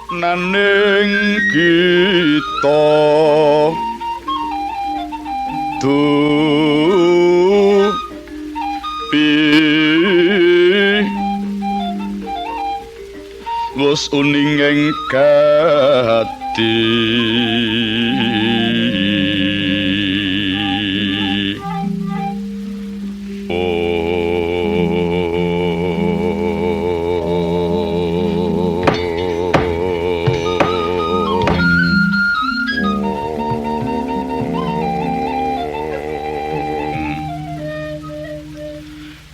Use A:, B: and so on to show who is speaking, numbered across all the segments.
A: Naning kita dupi wus uning ing gati.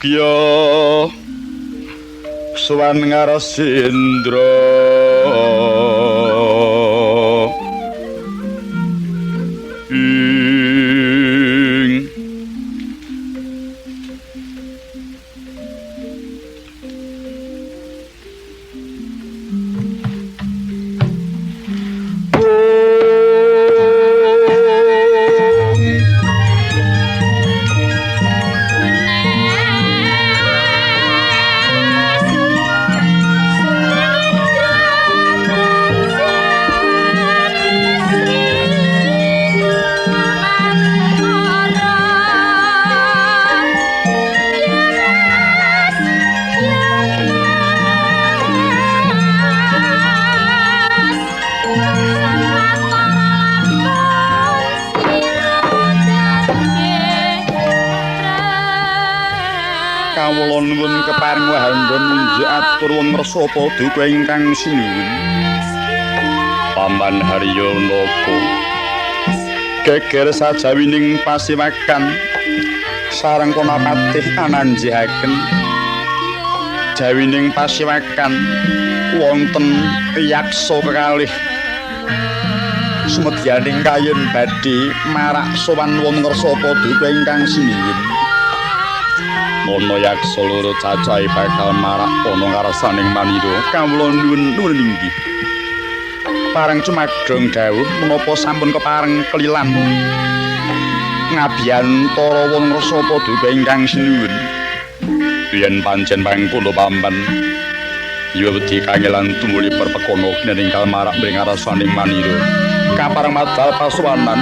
A: Kya sowan Ngarasindra ing kawula nuwun kepareng wahanggon munjuk atur wong ngrasa paduka ingkang sinuwun. Paman Harya Naka geger sajawining pasiwakan sareng Konapatih ananjihaken jawining pasiwakan wonten yaksa kekalih sumedyaning kayun badhe marak sowan wong ngrasa paduka ingkang sinuwun. Ana yaksa loro cacahe bakal marak ana ngarsaning manira. Kawula nuwun nuwun inggih. Pareng cumadong dawuh menapa sampun kepareng kelilan ngabiyantara wong ngrasa paduka ingkang sinuwun. Yen pancen pangkono paman, ya wedi kangelan tumuli perpekono ing marak mring ngarsaning manira. Kapareng madal pasuwanan.